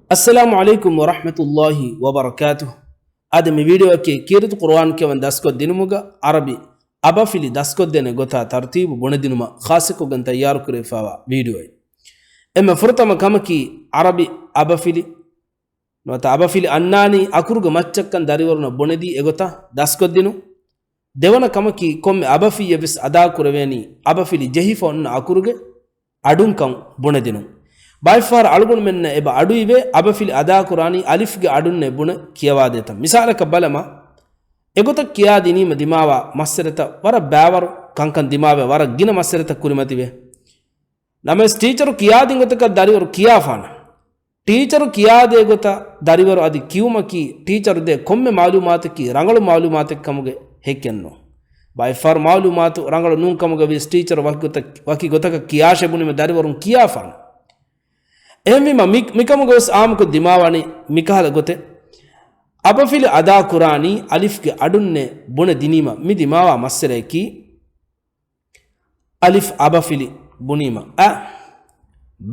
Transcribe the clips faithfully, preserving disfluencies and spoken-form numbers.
އައްސަލާމު ޢަލައިކުމް ވަރަޙްމަތުﷲި ވަބަރަކާތުހު. އަދި މި ވީޑިއޯއަކީ ކީރިތި ޤުރުއާން ކިޔަވަން ދަސްކޮށްދިނުމުގަ ޢަރަބި އަބަފިލި ދަސްކޮށްދޭނެ ގޮތާ ތަރުތީބު ބުނެދިނުމަށް ޚާއްޞަކޮށްގެން ތައްޔާރުކުރެވިފައިވާ ވީޑިއޯއެއް. އެންމެ ފުރަތަމަ ކަމަކީ ޢަރަބި އަބަފިލި ނުވަތަ އަބަފިލި އަންނާނީ އަކުރުގެ މައްޗަށްކަން ދަރިވަރުންނަށް ބުނެދީ އެގޮތަށް ދަސްކޮށްދިނުން. ދެވަނަ ކަމަކީ ކޮންމެ އަބަފިއްޔެއް ވެސް އަދާކުރެވޭނީ އަބަފިލި ޖެހިފަ އޮންނަ އަކުރުގެ އަޑުންކަން ބުނެދިނުން. ބައެއްފަހަރު އަޅުގަނޑުމެންނަށް އެބަ އަޑުއިވޭ އަބަފިލި އަދާކުރާނީ އަލިފްގެ އަޑުންނޭ ބުނެ ކިޔަވާދޭތަން. މިސާލަކަށް ބަލަމާ، އެގޮތަށް ކިޔާދިނީމަ ދިމާވާ މައްސަލަތައް ވަރަށް ބައިވަރު ކަންކަން ދިމާވެ ވަރަށް ގިނަ މައްސަލަތައް ކުރިމަތިވޭ. ނަމަވެސް ޓީޗަރު ކިޔާދިން ގޮތަކަށް ދަރިވަރު ކިޔާފާނަ. ޓީޗަރު ކިޔާދޭ ގޮތަށް ދަރިވަރު އަދި ކިޔުމަކީ ޓީޗަރު ދޭ ކޮންމެ މައުލޫމާތަކީ ރަނގަޅު މައުލޫމާތެއް ކަމުގެ ހެއްކެއްނު. ބައެއްފަހަރު މައުލޫމާތު ރަނގަޅު ނޫން ކަމުގަ ވިޔަސް ޓީޗަރު ވަކި ގޮތަށް، ވަކި ގޮތަކަށް ކިޔާށޭ ބުނީމަ ދަރިވަރުން ކިޔާފާނަ. އެހެންވީމަ މި، މިކަމުގަ ވެސް އާއްމުކޮށް ދިމާވާނީ މިކަހަލަ ގޮތެއް. އަބަފިލި އަދާކުރާނީ އަލިފްގެ އަޑުންނޭ ބުނެ ދިނީމަ މި ދިމާވާ މައްސަލަޔަކީ، އަލިފް އަބަފިލި ބުނީމަ އަ،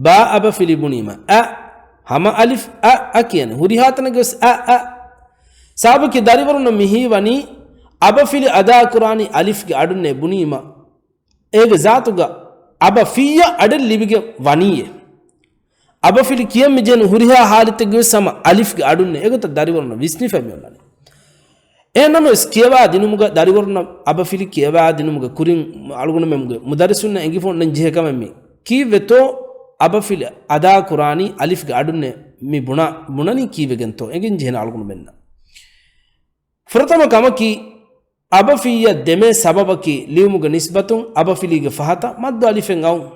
ބާ އަބަފިލި ބުނީމަ އަ، ހަމަ އަލިފް އަ، އަ ކިޔަނީ. ހުރިހާ ތަނެއްގަ ވެސް އަ، އަ. ސަބަބަކީ ދަރިވަރުންނަށް މި ހީވަނީ އަބަފިލި އަދާކުރާނީ އަލިފްގެ އަޑުންނޭ ބުނީމަ، އޭގެ ޒާތުގަ އަބަފިއްޔަށް އަޑެއް ލިބިގެން ވަނީއޭ. އަބަފިލި ކިޔަން މި ޖެހެނީ ހުރިހާ ހާލަތެއްގަ ވެސް ހަމަ އަލިފްގެ އަޑުންނޭ. އެގޮތަށް ދަރިވަރުންނަށް ވިސްނިފަ މި އޮންނަނީ. އެހެންނަމަވެސް ކިޔަވާ ދިނުމުގަ ދަރިވަރުންނަށް އަބަފިލި ކިޔަވާ ދިނުމުގަ ކުރިން އަޅުގަނޑުމެންގެ މުދައްރިސުންނަށް އެނގިފަ އޮންނަން ޖެހޭ ކަމެއް މީ. ކީއްވެތޯ އަބަފިލި އަދާކުރާނީ އަލިފްގެ އަޑުންނޭ މި ބުނާ، ބުނަނީ ކީއްވެގެންތޯ އެނގެން ޖެހޭނެ އަޅުގަނޑުމެންނަށް. ފުރަތަމަ ކަމަކީ، އަބަފިއްޔަށް ދެމޭ ސަބަބަކީ ލިޔުމުގެ ނިސްބަތުން އަބަފިލީގެ ފަހަތަށް މައްދު އަލިފެއް އައުން.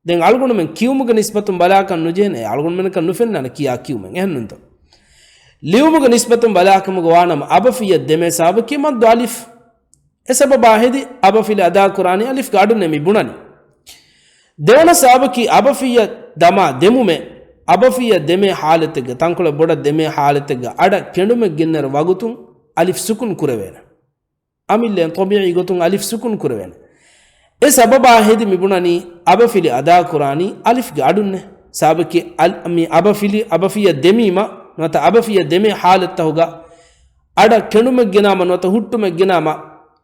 ދެން އަޅުގަނޑުމެން ކިޔުމުގެ ނިސްބަތުން ބަލާކަށް ނުޖެހެނެ، އެ އަޅުގަނޑުމެންނަކަށް ނުފެންނާނެ ކިޔާ ކިޔުމެއް. އެހެންނުންތޯ؟ ލިޔުމުގެ ނިސްބަތުން ބަލާކަމުގަ ވާނަމަ، އަބަފިއްޔަށް ދެމޭ ސަބަބަކީ މައްދު އަލިފް. އެ ސަބަބާ ހެދި އަބަފިލި އަދާކުރާނީ އަލިފްގެ އަޑުންނޭ މި ބުނަނީ. ދެވަނަ ސަބަބަކީ އަބަފިއްޔަށް ދަމާ ދެމުމޭ، އަބަފިއްޔަށް ދެމޭ ހާލަތެއްގަ، ތަންކޮޅެއް ބޮޑަށް ދެމޭ ހާލަތެއްގަ އަޑަށް ކެނޑުމެއް ގެންނައިރު ވަގުތުން އަލިފް ސުކުން ކުރެވޭނެ. އަމިއްލައިން ޠަބީޢީ ގޮތުން އަލިފް ސުކުން ކުރެވޭނެ. އެ ސަބަބާ ހެދި މި ބުނަނީ އަބަފިލި އަދާކުރާނީ އަލިފްގެ އަޑުންނޭ. ސަބަބަކީ އަލް، މި އަބަފިލި، އަބަފިއްޔަށް ދެމީމަ، ނުވަތަ އަބަފިއްޔަށް ދެމޭ ހާލަތްތަކުގަ އަޑަށް ކެނޑުމެއް ގެނާމަ، ނުވަތަ ހުއްޓުމެއް ގެނާމަ،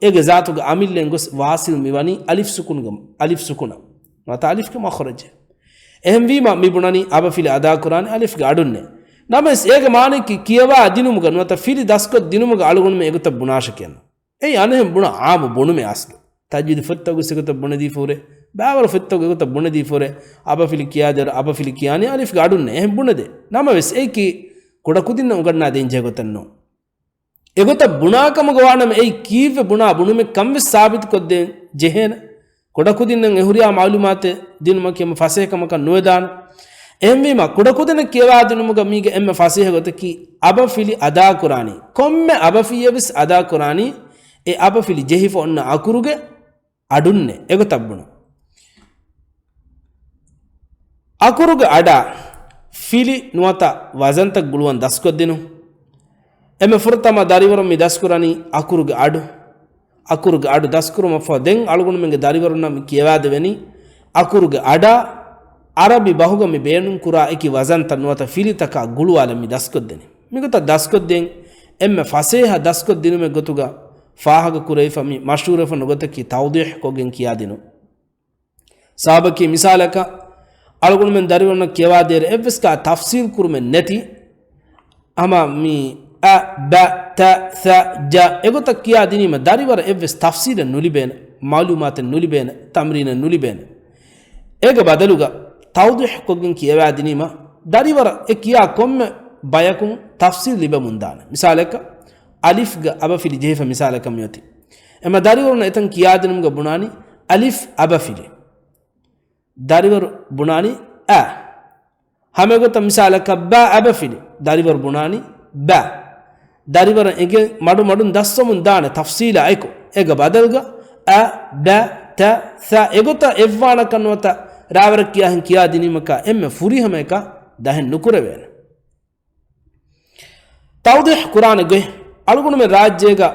އޭގެ ޒާތުގަ އަމިއްލައިން ގޮސް ވާސިލް މި ވަނީ އަލިފް ސުކުންގަ، އަލިފް ސުކުނަށް، ނުވަތަ އަލިފްގެ މަޚްރަޖެއް. އެހެންވީމަ މި ބުނަނީ އަބަފިލި އަދާކުރާނީ އަލިފްގެ އަޑުންނޭ. ނަމަވެސް އޭގެ މާނައަކީ ކިޔަވާ ދިނުމުގަ ނުވަތަ ފިލި ދަސްކޮށް ދިނުމުގަ އަޅުގަނޑުމެން އެގޮތަށް ބުނާށެކޭނު. އެއީ އަނެއްހެން ބުނާ އާއްމު ބުނުމެއް އަސްލު. ތަޖްވީދު ފޮތްތަކުގަ އެގޮތަށް ބުނެދީފަ ހުރޭ. ބައިވަރު ފޮތްތަކުގަ އެގޮތަށް ބުނެދީފަ ހުރޭ. އަބަފިލި ކިޔާދޭއިރު އަބަފިލި ކިޔާނީ އަލިފްގެ އަޑުންނޭ. އެހެން ބުނެދޭ. ނަމަވެސް އެއީކީ ކުޑަކުދިންނަށް އުނގަންނާދޭން ޖެހޭ ގޮތެއް ނޫން. އެގޮތަށް ބުނާ ކަމުގަ ވާނަމަ އެއީ ކީއްވެ ބުނާ ބުނުމެއް ކަންވެސް ސާބިތުކޮށްދޭން ޖެހޭނެ. ކުޑަކުދިންނަށް އެ ހުރިހާ މައުލޫމާތެއް ދިނުމަކީ އެންމެ ފަސޭހަ ކަމަކަށް ނުވެދާނެ. އެހެންވީމަ، ކުޑަކުދިންނަށް ކިޔަވާދިނުމުގަ މީގެ އެންމެ ފަސޭހަ ގޮތަކީ އަބަފިލި އަދާކުރާނީ. ކޮންމެ އަބަފިއްޔެއް ވެސް އަދާކުރާނީ އެ އަބަފިލި ޖެހިފަ އޮންނަ އަކުރުގެ އަޑުންނޭ. އެގޮތަށް ބުނުން. އަކުރުގެ އަޑާ ފިލި ނުވަތަ ވަޒަންތައް ގުޅުވަން ދަސްކޮށްދިނުން. އެންމެ ފުރަތަމަ ދަރިވަރުން މި ދަސްކުރަނީ އަކުރުގެ އަޑު. އަކުރުގެ އަޑު ދަސްކުރުމަށްފަހު ދެން އަޅުގަނޑުމެންގެ ދަރިވަރުންނަށް މި ކިޔަވާދެވެނީ އަކުރުގެ އަޑާ އަރަބި ބަހުގަ މި ބޭނުންކުރާ އެކި ވަޒަންތައް ނުވަތަ ފިލިތަކާ ގުޅުވާލަން މި ދަސްކޮށްދެނީ. މިގޮތަށް ދަސްކޮށްދޭން އެންމެ ފަސޭހަ ދަސްކޮށްދިނުމެއް ގޮތުގަ ފާހަގަކުރެވިފަ މި މަޝްހޫރުވެފަ ނުގޮތަކީ ތައުޟީޙުކޮށްގެން ކިޔާދިނުން. ސަބަބަކީ މިސާލަކަށް، އަޅުގަނޑުމެން ދަރިވަރުންނަށް ކިޔަވާދޭއިރު އެއްވެސް ކާ ތަފްސީލް ކުރުމެއް ނެތި، ހަމަ މި އަ، ބަ، ތަ، ޘަ، ޖަ އެގޮތަށް ކިޔާ ދިނީމަ ދަރިވަރަށް އެއްވެސް ތަފްސީލެއް ނުލިބޭނެ، މައުލޫމާތެއް ނުލިބޭނެ، ތަމްރީނެއް ނުލިބޭނެ. އޭގެ ބަދަލުގަ ތައުޟީޙުކޮށްގެން ކިޔަވާ ދިނީމަ ދަރިވަރަށް އެ ކިޔާ ކޮންމެ ބަޔަކުން ތަފްސީލް ލިބެމުންދާނެ. މިސާލަކަށް، އަލިފްގަ އަބަފިލި ޖެހިފަ މިސާލަކަށް މިއޮތީ. އެމަ ދަރިވަރުން އެތަން ކިޔާދިނުމުގަ ބުނާނީ އަލިފް އަބަފިލި. ދަރިވަރު ބުނާނީ އަ. ހަމައެގޮތަށް މިސާލަކަށް ބަ އަބަފިލި. ދަރިވަރު ބުނާނީ ބަ. ދަރިވަރަށް އެނގޭ މަޑުމަޑުން ދަސްވަމުން ދާނެ ތަފްސީލާ އެކު. އޭގެ ބަދަލުގަ އަ، ބަ، ތަ، ޘަ އެގޮތަށް އެއްވާނަކަށް ނުވަތަ ރާވަރަށް ކިޔާހެން ކިޔާދިނީމަކާ އެންމެ ފުރިހަމައަކަށް ދަހެއް ނުކުރެވޭނެ. ތައުޟީޙު ކުރާނެ ގޮތް. އަޅުގަނޑުމެން ރާއްޖޭގަ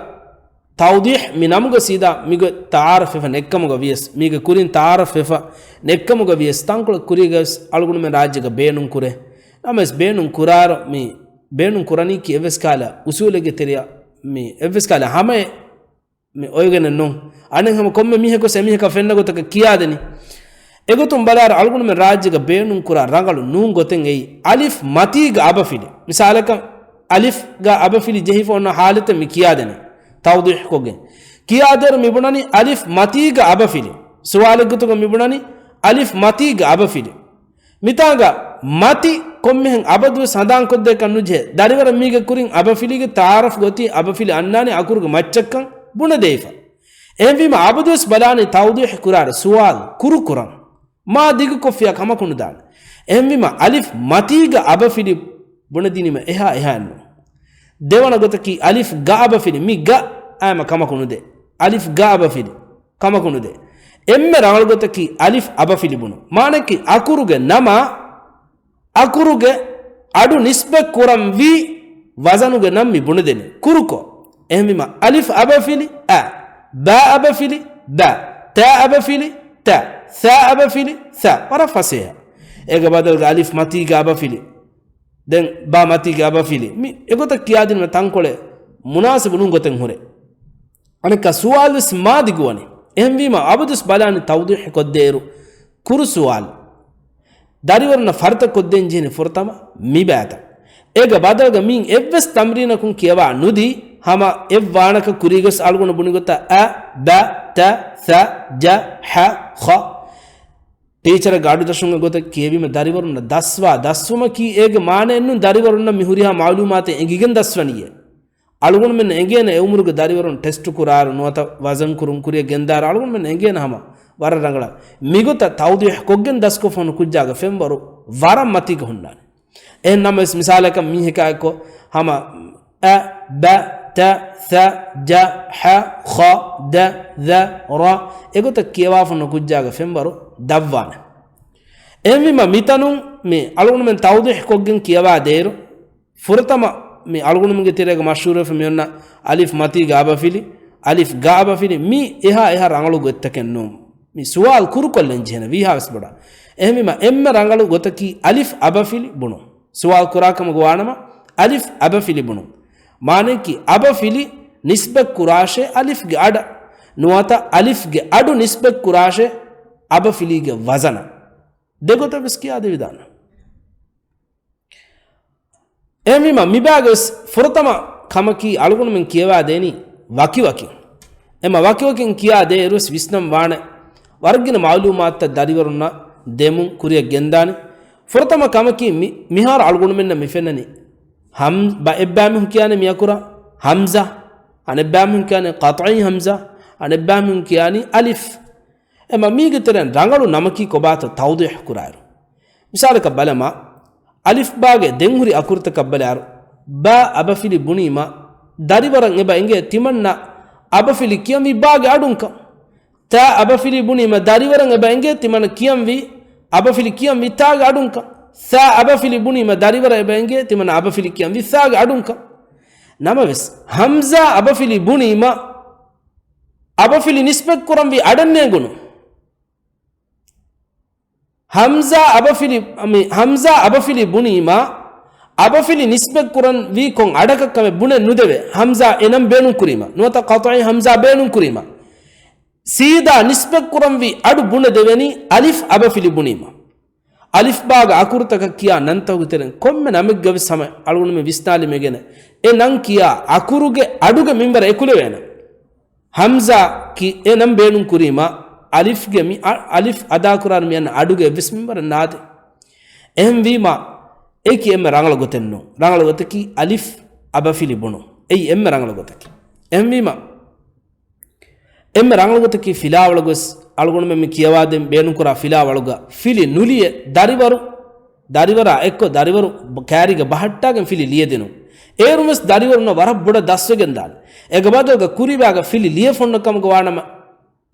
ތައުޟީޙު މި ނަމުގަ ސީދާ މިގޮތް ތަޢާރަފް ވެފަ ނެއްކަމުގަ ވިޔަސް، މީގެ ކުރިން ތަޢާރަފް ވެފަ ނެއްކަމުގަ ވިޔަސް، ތަންކޮޅެއް ކުރީގަ ވެސް އަޅުގަނޑުމެން ރާއްޖޭގަ ބޭނުން ކުރޭ. ނަމަވެސް ބޭނުން ކުރާރު މި ބޭނުން ކުރަނީކީ އެއްވެސް ކަހަލަ އުސޫލެއްގެ ތެރެއަށް މި އެއްވެސް ކަހަލަ ހަމައެއް މި އޮވެގެނެއް ނޫން. އަނެއް ހަމަ ކޮންމެ މީހަކުވެސް އެމީހަކާ ފެންނަ ގޮތަކަށް ކިޔާދެނީ. އެގޮތުން ބަލާއިރު އަޅުގަނޑުމެން ރާއްޖޭގަ ބޭނުން ކުރާ ރަނގަޅު ނޫން ގޮތެއް އެއީ އަލިފް މަތީގަ އަބަފިލި. މިސާލަކަށް އަލިފްގަ އަބަފިލި ޖެހިފަ އޮންނަ ހާލަތެއް މި ކިޔާދެނީ ތައުޟީޙުކޮށްގެން. ކިޔާދޭއިރު މި ބުނަނީ އަލިފް މަތީގަ އަބަފިލި. ސުވާލެއްގެ ގޮތުގަ މި ބުނަނީ އަލިފް މަތީގަ އަބަފިލި. މިތާނގަ މަތި ކޮންމެހެން އަބަދުވެސް ހަނދާންކޮށްދޭކަށް ނުޖެހޭ. ދަރިވަރަށް މީގެ ކުރިން އަބަފިލީގެ ތަޢާރަފްގަ އޮތީ އަބަފިލި އަންނާނީ އަކުރުގެ މައްޗަށްކަން ބުނެދެވިފަ. އެހެންވީމަ އަބަދުވެސް ބަލާނީ ތައުޟީޙު ކުރާއިރު ސުވާލު ކުރުކުރަން މާ ދިގުކޮށްފިއްޔާ ކަމަކު ނުދާނެ. އެހެންވީމަ އަލިފް މަތީގަ އަބަފިލި ބުނެދިނީމަ އެހާ އެހާއެއްނު. ދެވަނަ ގޮތަކީ އަލިފް ގަ އަބަފިލި މި ގަ އާމަ ކަމަކު ނުދޭ. އަލިފް ގަ އަބަފިލި ކަމަކު ނުދޭ. އެންމެ ރަނގަޅު ގޮތަކީ އަލިފް އަބަފިލި ބުނުން. މާނައަކީ އަކުރުގެ ނަމާ އަކުރުގެ އަޑު ނިސްބަތް ކުރަންވީ ވަޒަނުގެ ނަން މި ބުނެދެނީ. ކުރުކޮށް. އެހެންވީމަ އަލިފް އަބަފިލި އަ، ބާ އަބަފިލި ބަ، ތާ އަބަފިލި ތަ، ސާ އަބަފިލި ސަ. ވަރަށް ފަސޭހަ. އޭގެ ބަދަލުގަ އަލިފް މަތީގަ އަބަފިލި. ދެން ބާ މަތީގަ އަބަފިލި. މި އެގޮތަށް ކިޔާދިނުމަށް ތަންކޮޅެއް މުނާސިބު ނޫން ގޮތެއް ހުރޭ. އަނެއްކާ ސުވާލުވެސް މާ ދިގުވަނީ. އެހެންވީމަ އަބަދުވެސް ބަލާނީ ތައުޟީޙު ކޮށްދޭއިރު ކުރު ސުވާލު. ދަރިވަރުންނަށް ފަރިތަ ކޮށްދޭން ޖެހެނީ ފުރަތަމަ މި ބައިތައް. އޭގެ ބަދަލުގަ މިއިން އެއްވެސް ތަމްރީނަކުން ކިޔަވާ ނުދީ، ހަމަ އެއްވާނަކަށް ކުރީގަސް އަޅުގަނޑު ބުނި ގޮތަށް އަ، ބަ، ތަ، ސަ، ޖަ، ހަ، ޚަ. ޓީޗަރެއްގެ އަޑު ދަށުމުގެ ގޮތަށް ކިޔެވީމަ ދަރިވަރުންނަށް ދަސްވާ ދަސްވުމަކީ އޭގެ މާނައެއްނޫން ދަރިވަރުންނަށް މި ހުރިހާ މަޢުލޫމާތެއް އެނގިގެން ދަސްވަނީއޭ. އަޅުގަނޑުމެން އެނގޭނެ އެ އުމުރުގެ ދަރިވަރުން ޓެސްޓު ކުރާއިރު ނުވަތަ ވަޒަން ކުރުން ކުރިއަށް ގެންދާއިރު އަޅުގަނޑުމެން އެނގޭނެ ހަމަ ވަރަށް ރަނގަޅަށް މިގޮތަށް ތައުޟީޙު ކޮށްގެން ދަސްކޮށްފަ ހުންނަ ކުއްޖާގެ ފެންވަރު ވަރަށް މަތީގަ ހުންނާނެ. އެހެން ނަމަވެސް މިސާލަކަށް މީހަކާ އެއްކޮށް ހަމަ އަ، ބަ، ތަ، ސަ، ޖަ، ހަ، ޚަ، ދަ، ޒަ، ރަ އެގޮތަށް ކިޔަވާފަ ހުންނަ ކުއްޖާގެ ފެންވަރު ދަށްވާނެ. އެހެންވީމަ މިތަނުން މި އަޅުގަނޑުމެން ތައުޟީޙު ކޮށްގެން ކިޔަވާ ދޭއިރު، ފުރަތަމަ މި އަޅުގަނޑުމެންގެ ތެރޭގަ މަޝްހޫރުވެފަ މިއޮންނަ އަލިފް މަތީގަ އަބަފިލި، އަލިފް ގަ އަބަފިލި މި އެހާ އެހާ ރަނގަޅު ގޮތްތަކެއް ނޫން. މި ސުވާލު ކުރުކޮށްލަން ޖެހޭނެ ވީހާވެސް ބޮޑަށް. އެހެންވީމަ އެންމެ ރަނގަޅު ގޮތަކީ އަލިފް އަބަފިލި ބުނުން. ސުވާލު ކުރާ ކަމަކު ވާނަމަ އަލިފް އަބަފިލި ބުނުން. މާނައަކީ އަބަފިލި ނިސްބަތް ކުރާށޭ އަލިފްގެ އަޑަށް. ނުވަތަ އަލިފްގެ އަޑު ނިސްބަތް ކުރާށޭ އަބަފިލީގެ ވަޒަނަށް. ދެގޮތަށް ވެސް ކިޔާދެވިދާނެ. އެހެންވީމަ މިބާގަވެސް ފުރަތަމަ ކަމަކީ އަޅުގަނޑުމެން ކިޔަވާ ދޭނީ ވަކިވަކިން. އެމަ ވަކިވަކިން ކިޔާ ދޭއިރުވެސް ވިސްނަން ވާނެ ވަރަށްގިނަ މަޢުލޫމާތުތައް ދަރިވަރުންނަށް ދެމުން ކުރިއަށް ގެންދާނެ. ފުރަތަމަ ކަމަކީ މި، މިހާރު އަޅުގަނޑުމެންނަށް މި ފެންނަނީ ހަމް، ބަ، އެއްބައިމީހުން ކިޔާނީ މި އަކުރަށް ހަމްޒާ، އަނެއްބައިމީހުން ކިޔާނީ ޤަޠްޢީ ހަމްޒާ، އަނެއްބައިމީހުން ކިޔާނީ އަލިފް. އެމަ މީގެ ތެރެއިން ރަނގަޅު ނަމަކީ ކޮބާތޯ ތައުޟީޙު ކުރާއިރު. މިސާލަކަށް ބަލަމާ، އަލިފް ބާގެ ދެންހުރި އަކުރުތަކަށް ބަލާއިރު، ބާ އަބަފިލި ބުނީމަ، ދަރިވަރަށް އެބަ އެނގޭ ތިމަންނަ އަބަފިލި ކިޔަންވީ ބާގެ އަޑުންކަން. ތާ އަބަފިލި ބުނީމަ، ދަރިވަރަށް އެބަ އެނގޭ ތިމަންނަ ކިޔަންވީ، އަބަފިލި ކިޔަންވީ ތާގެ އަޑުންކަން. ސާ އަބަފިލި ބުނީމަ، ދަރިވަރަށް އެބަ އެނގޭ ތިމަންނަ އަބަފިލި ކިޔަންވީ ސާގެ އަޑުންކަން. ނަމަވެސް، ހަމްޒާ އަބަފިލި ބުނީމަ، އަބަފިލި ނިސްބަތް ކުރަންވީ އަޑަށް ނޭނގުނު. ހަމްޒާ އަބަފިލި، މި ހަމްޒާ އަބަފިލި ބުނީމަ، އަބަފިލި ނިސްބަތް ކުރަން ވީ ކޮން އަޑަކަށް ކަމެއް ބުނެ ނުދެވޭ. ހަމްޒާ އެ ނަން ބޭނުން ކުރީމަ، ނުވަތަ ޤަޠްޢީ ހަމްޒާ ބޭނުން ކުރީމަ، ސީދާ ނިސްބަތް ކުރަން ވީ އަޑު ބުނެ ދެވެނީ އަލިފް އަބަފިލި ބުނީމަ. އަލިފް ބާގެ އަކުރުތަކަށް ކިޔާ ނަންތަކުގެ ތެރެއިން ކޮންމެ ނަމެއްގަވެސް ހަމަ އަޅުގަނޑުމެން ވިސްނާލީމަ އެނގޭނެ އެ ނަން ކިޔާ އަކުރުގެ އަޑުގެ މިންވަރަށް އެކުލެވޭނެ. ހަމްޒާ ކި އެ ނަން ބޭނުން ކުރީމަ، އަލިފްގެ މި އަ، އަލިފް އަދާކުރާނެ މި އަންނަ އަޑުގެ އެއްވެސް މިންވަރެއް ނާދޭ. އެހެންވީމަ، އެކި އެންމެ ރަނގަޅު ގޮތެއް ނޫން. ރަނގަޅު ގޮތަކީ އަލިފް އަބަފިލި ބުނުން. އެއީ އެންމެ ރަނގަޅު ގޮތަކީ. އެހެންވީމަ، އެންމެ ރަނގަޅު ގޮތަކީ ފިލާވަޅުގަސް އަޅުގަނޑުމެން މި ކިޔަވާދޭން ބޭނުންކުރާ ފިލާވަޅުގަ ފިލި ނުލިޔެ ދަރިވަރު، ދަރިވަރާ އެއްކޮށް ދަރިވަރު ބ، ކާރީގަ ބަހައްޓާގެން ފިލި ލިޔެދިނުން. އޭރުންވެސް ދަރިވަރުންނަށް ވަރަށް ބޮޑަށް ދަސްވެގެންދާނެ. އޭގެ ބަދަލުގަ ކުރީބާގަ ފިލި ލިޔެފަ އޮންނަ ކަމުގަ ވާނަމަ،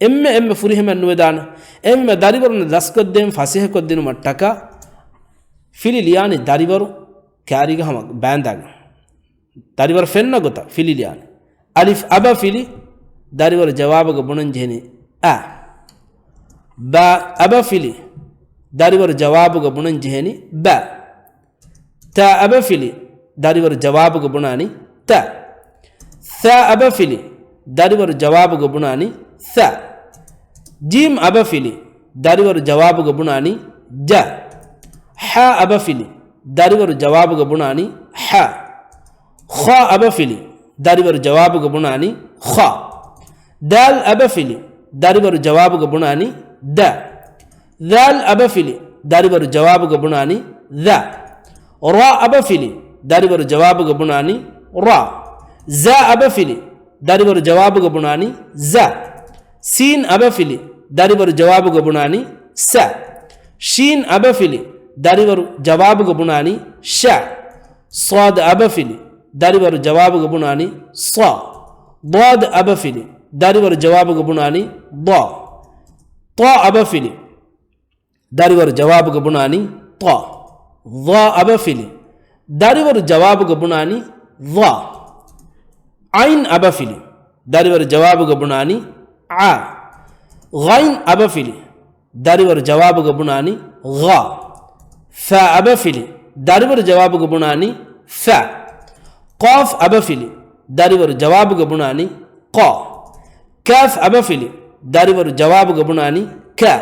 އެންމެ، އެންމެ ފުރިހަމައެއް ނުވެދާނެ. އެހެންވީމަ ދަރިވަރުންނަށް ދަސްކޮށްދޭން ފަސޭހަކޮށްދިނުމަށްޓަކާ ފިލި ލިޔާނީ ދަރިވަރު ކާރީގަ ހަމަ ބާންދާގެން. ދަރިވަރު ފެންނަ ގޮތަށް ފިލި ލިޔާނެ. އަލިފް އަބަފިލި، ދަރިވަރު ޖަވާބުގަ ބުނަން ޖެހެނީ އަ. ބާ އަބަފިލި، ދަރިވަރު ޖަވާބުގަ ބުނަން ޖެހެނީ ބަ. ތާ އަބަފިލި، ދަރިވަރު ޖަވާބުގަ ބުނާނީ ތަ. ޘާ އަބަފިލި، ދަރިވަރު ޖަވާބުގަ ބުނާނީ ޘަ. ޖީމް އަބަފިލި، ދަރިވަރު ޖަވާބުގަ ބުނާނީ ޖަ. ޙާ އަބަފިލި، ދަރިވަރު ޖަވާބުގަ ބުނާނީ ޙަ. ޚާ އަބަފިލި، ދަރިވަރު ޖަވާބުގަ ބުނާނީ ޚާ. ދާލް އަބަފިލި، ދަރިވަރު ޖަވާބުގަ ބުނާނީ ދަ. ޛާލް އަބަފިލި، ދަރިވަރު ޖަވާބުގަ ބުނާނީ ޛަ. ރާ އަބަފިލި، ދަރިވަރު ޖަވާބުގަ ބުނާނީ ރާ. ޒާ އަބަފިލި، ދަރިވަރު ޖަވާބުގަ ބުނާނީ ޒަ. ސީން އަބަފިލި، ދަރިވަރު ޖަވާބުގަ ބުނާނީ ސަ. ޝީން އަބަފިލި، ދަރިވަރު ޖަވާބުގަ ބުނާނީ ޝަ. ޞާދް އަބަފިލި، ދަރިވަރު ޖަވާބުގަ ބުނާނީ ޞާ. ޟާދް އަބަފިލި، ދަރިވަރު ޖަވާބުގަ ބުނާނީ ޟާ. ޠާ އަބަފިލި، ދަރިވަރު ޖަވާބުގަ ބުނާނީ ޠާ. ޡާ އަބަފިލި، ދަރިވަރު ޖަވާބުގަ ބުނާނީ ޡާ. ޢައިން އަބަފިލި، ދަރިވަރު ޖަވާބުގަ ބުނާނީ ޢާ. ޣައިން އަބަފިލި، ދަރިވަރު ޖަވާބުގަ ބުނާނީ ޣާ. ފާ އަބަފިލި، ދަރިވަރު ޖަވާބުގަ ބުނާނީ ފަ. ޤާފް އަބަފިލި، ދަރިވަރު ޖަވާބުގަ ބުނާނީ ޤާ. ކާފް އަބަފިލި، ދަރިވަރު ޖަވާބުގަ ބުނާނީ ކަ.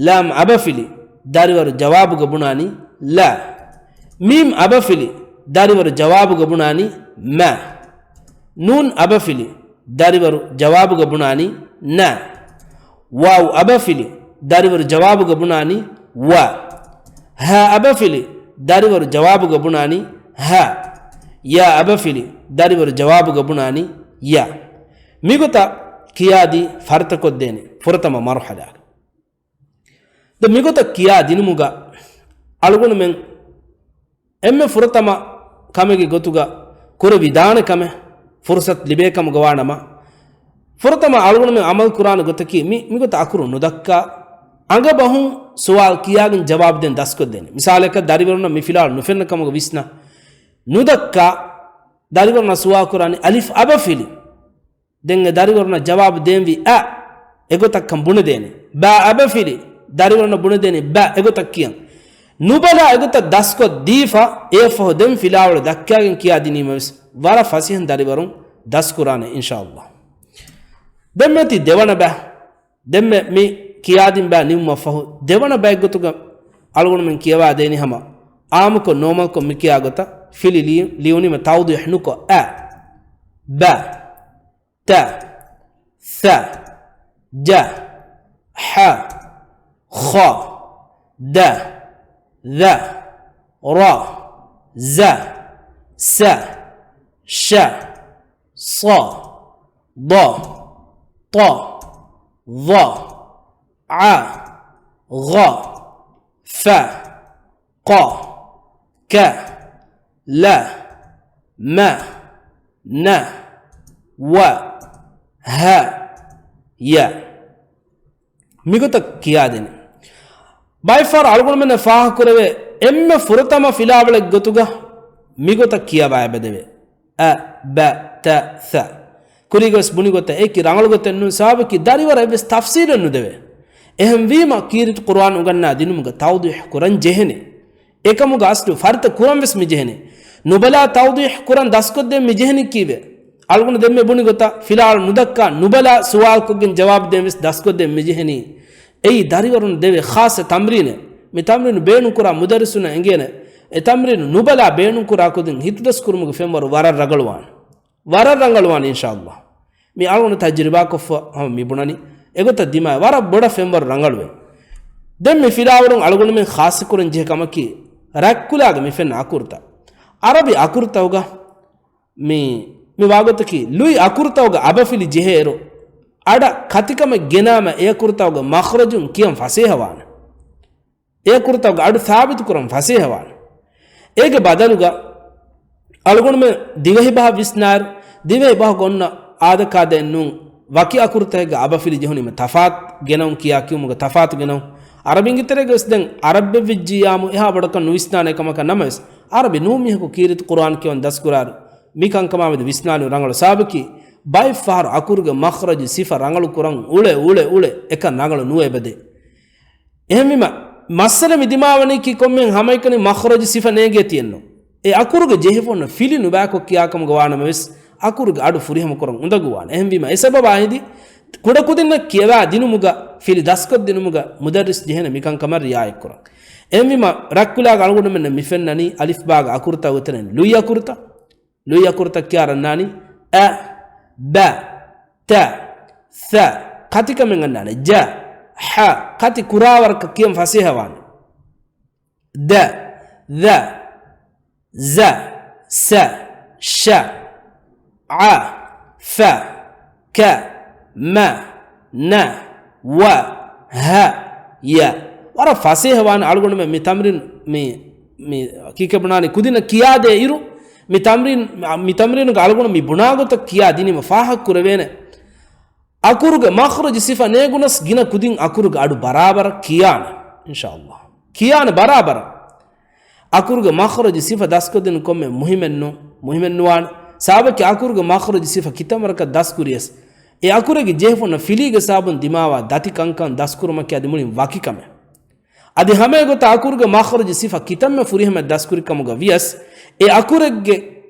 ލާމް އަބަފިލި، ދަރިވަރު ޖަވާބުގަ ބުނާނީ ލަ. މީމް އަބަފިލި، ދަރިވަރު ޖަވާބުގަ ބުނާނީ މަ. ނޫން އަބަފިލި، ދަރިވަރު ޖަވާބުގަ ބުނާނީ ނަ. ވާވް އަބަފިލި، ދަރިވަރު ޖަވާބުގަ ބުނާނީ ވަ. ހާ އަބަފިލި، ދަރިވަރު ޖަވާބުގަ ބުނާނީ ހަ. ޔާ އަބަފިލި، ދަރިވަރު ޖަވާބުގަ ބުނާނީ ޔަ. މިގޮތަށް ކިޔާދީ ފަރިތަކޮށްދޭނެ ފުރަތަމަ މަރުޙަލާގަ. ދެ މިގޮތަށް ކިޔާ ދިނުމުގަ އަޅުގަނޑުމެން އެންމެ ފުރަތަމަ ކަމެއްގެ ގޮތުގަ ކުރެވިދާނެ ކަމެއް ފުރުސަތު ލިބޭ ކަމުގަ ވާނަމަ، ފުރަތަމަ އަޅުގަނޑުމެން އަމަލު ކުރާނެ ގޮތަކީ މި، މިގޮތަށް އަކުރު ނުދައްކާ، އަނގަބަހުން ސުވާލު ކިޔާގެން ޖަވާބު ދޭން ދަސްކޮށްދޭނެ. މިސާލަކަށް، ދަރިވަރުންނަށް މި ފިލާވަޅު ނުފެންނަ ކަމުގަ ވިސްނާ، ނުދައްކާ، ދަރިވަރުންނަށް ސުވާލު ކުރާނީ އަލިފް އަބަފިލި. ދެން އެ ދަރިވަރުންނަށް ޖަވާބު ދޭންވީ އަ، އެގޮތަށްކަން ބުނެދޭނެ. ބާ އަބަފިލި، ދަރިވަރުންނަށް ބުނެދޭނީ ބަ، އެގޮތަށް ކިޔަން. ނުބަލާ އެގޮތަށް ދަސްކޮށް ދީފަ، އެއަށްފަހު ދެން ފިލާވަޅު ދައްކާގެން ކިޔާދިނީމަވެސް، ވަރަށް ފަސޭހަން ދަރިވަރުން ދަސްކުރާނެ، އިންޝާﷲ. ދެންމެ ތި ދެވަނަ ބަ، ދެންމެ މި ކިޔާދިން ބަ ނިމުމަށްފަހު، ދެވަނަ ބައެއްގޮތުގަ އަޅުގަނޑުމެން ކިޔަވާ ދޭނީ ހަމަ އާއްމުކޮށް ނޯމަލްކޮށް މި ކިޔާ ގޮތަށް، ފިލި ލިޔު-، ލިޔުނީމަ ތައުޟީޙު ނުކޮށް، އަ، ބަ، ތަ، ޘަ، ޖަ، ޙަ، ޚަ، ދަ، ޛަ، ރަ، ޒަ، ސަ، ޝަ، ޞަ، ޟަ، ޠަ، ޡަ، ޢަ، ޣަ، ފަ، ޤަ، ކަ، ލަ، މަ، ނަ، ވަ، ހަ، ޔަ. މިގޮތަށް ކިޔާދޭނެ. ބައެއްފަހަރު އަޅުގަނޑުމެންނަށް ފާހަގަކުރެވޭ، އެންމެ ފުރަތަމަ ފިލާވަޅެއް ގޮތުގަ މިގޮތަށް ކިޔަވާ އެބަދެވޭ. އަ، ބަ، ތަ، ޘަ. ކުރީގަވެސް ބުނި ގޮތަށް އެކި ރަނގަޅު ގޮތެއް ނޫން، ސަބަބަކީ ދަރިވަރަށް އެއްވެސް ތަފްސީލެއް ނުދެވޭ. އެހެންވީމަ ކީރިތި ޤުރުއާން އުނގަންނާ ދިނުމުގަ ތައުޟީޙު ކުރަން ޖެހެނީ. އެކަމުގަ އަސްލު ފަރިތަ ކުރަން ވެސް މި ޖެހެނީ. ނުބަލާ ތައުޟީޙު ކުރަން ދަސްކޮށްދޭން މި ޖެހެނީ ކީއްވެ؟ އަޅުގަނޑު ދެންމެ ބުނި ގޮތަށް ފިލާވަޅު ނުދައްކާ ނުބަލާ ސުވާލުކޮށްގެން ޖަވާބު ދޭން ވެސް ދަސްކޮށްދޭން މި ޖެހެނީ. އެއީ ދަރިވަރުން ދެވޭ ޚާއްޞަ ތަމްރީނެއް. މި ތަމްރީނު ބޭނުންކުރާ މުދައްރިސުންނަށް އެނގޭނެ. އެ ތަމްރީނު ނުބަލާ ބޭނުންކުރާ ކުދިން ހިތުދަސްކުރުމުގެ ފެންވަރު ވަރަށް ރަނގަޅުވާނެ. ވަރަށް ރަނގަޅުވާނެ އިންޝާﷲ. މި އަޅުގަނޑު ތަޖްރިބާކޮށްފަ ހަމަ މި ބުނަނީ. އެގޮތަށް ދިމާވެ ވަރަށް ބޮޑަށް ފެންވަރު ރަނގަޅުވޭ. ދެން މި ފިލާވަޅުން އަޅުގަނޑުމެން ޚާއްޞަކުރަން ޖެހޭ ކަމަކީ، ރަތްކުލާގަ މި ފެންނަ އަކުރުތައް. ޢަރަބި އަކުރުތަކުގަ މި، މި ވާގޮތަކީ، ލުއި އަކުރުތަކުގަ އަބަފިލި ޖެހޭއިރު، އަޑަށް ކަތިކަމެއް ގެނާމަ އެ އަކުރުތަކުގެ މަޚްރަޖުން ކިޔަން ފަސޭހަވާނެ. އެ އަކުރުތަކުގެ އަޑު ސާބިތުކުރަން ފަސޭހަވާނެ. އޭގެ ބަދަލުގަ އަޅުގަނޑުމެން ދިވެހިބަހަށް ވިސްނާއިރު، ދިވެހިބަހުގަ އޮންނަ އާދަކާދައެއް ނޫން، ވަކި އަކުރުތަކެއްގަ އަބަފިލި ޖެހުނީމަ ތަފާތު ގެނައުން ކިޔާ ކިޔުމުގަ ތަފާތު ގެނައުން. އަރަބިންގެ ތެރޭގަވެސް ދެން އަރަބެއްވެއްޖިއްޔާމު އެހާ ބޮޑަކަށް ނުވިސްނާނެ ކަމަކަށް ނަމަވެސް، އަރަބި ނޫން މީހަކު ކީރިތި ޤުރުއާން ކިޔަވަން ދަސްކުރާއިރު، މި ކަންކަމާމެދު ވިސްނާލީ ރަނގަޅު ސަބަބަކީ، ބައެއްފަހަރު އަކުރުގެ މަޚްރަޖު ސިފަ ރަނގަޅު ކުރަން އުޅެ، އުޅެ، އުޅެ، އެކަން ރަނގަޅު ނުވެ އެބަދޭ. އެހެންވީމަ، މައްސަލަ މި ދިމާވަނީކީ ކޮންމެހެން ހަމައެކަނި މަޚްރަޖު ސިފަ ނޭނގޭ ތިއެއްނު. އެ އަކުރުގެ ޖެހިފަ އޮންނަ ފިލި ނުބައިކޮށް ކިޔާކަމުގަ ވާނަމަވެސް، އަކުރުގެ އަޑު ފުރިހަމަކުރަން އުނދަގޫވާނެ. އެހެންވީމަ، އެ ސަބަބާ ހިނދި ކުޑަކުދިންނަށް ކިޔަވާ ދިނުމުގަ، ފިލި ދަސްކޮށްދިނުމުގަ މުދައްރިސް ޖެހޭނެ މިކަންކަމަށް ރިއާޔަތްކުރަން. އެހެންވީމަ، ރަށްކުލާގެ އަޅުގަނޑުމެންނަށް މި ފެންނަނީ އަލިފްބާގެ އަކުރުތައް އޮތެރެން ލުއި އަކުރުތައް. ލުއި އަކުރުތައް ކިޔާ އަންނާނީ އަ، ބަ، ތަ، ސަ. ކަތިކަމެއް އަންނާނެ ޖަ، ހަ. ކަތި ކުރާވަރަކަށް ކިޔަން ފަސޭހަވާނެ. ދަ، ޛަ، ޒަ، ސަ، ޝަ، އަ، ފަ، ކަ، މަ، ނަ، ވަ، ހަ، ޔަ. ވަރަށް ފަސޭހަވާނެ އަޅުގަނޑުމެން މި ތަމްރީން މި، މި ކީކޭ ބުނާނީ ކުދިންނަށް ކިޔާދޭ އިރު، މި ތަމްރީން، މި ތަމްރީނުގެ އަޅުގަނޑު މި ބުނާގޮތަށް ކިޔާ ދިނީމަ ފާހަގަކުރެވޭނެ. އަކުރުގެ މަޚްރަޖު ސިފަ ނޭނގުނަސް ގިނަ ކުދިން އަކުރުގެ އަޑު ބަރާބަރަށް ކިޔާނެ. އިންޝާﷲ. ކިޔާނެ ބަރާބަރަށް. އަކުރުގެ މަޚްރަޖު ސިފަ ދަސްކޮށްދިނުން ކޮންމެ މުހިމެއްނު، މުހިމެއްނުވާނެ. ސަބަބަކީ އަކުރުގެ މަޚްރަޖު ސިފަ ކިތަންވަރަކަށް ދަސްކުރިޔަސް، އެ އަކުރެއްގެ ޖެހިފަ އޮންނަ ފިލީގެ ސަބަބުން ދިމާވާ ދަތި ކަންކަން ދަސްކުރުމަކީ އަދި މުޅިން ވަކި ކަމެއް. އަދި ހަމައެގޮތަށް އަކުރުގެ މަޚްރަޖު ސިފަ ކިތަންމެ ފުރިހަމަ ދަސްކުރި ކަމުގަ ވިޔަސް، އެ އަކުރެއްގެ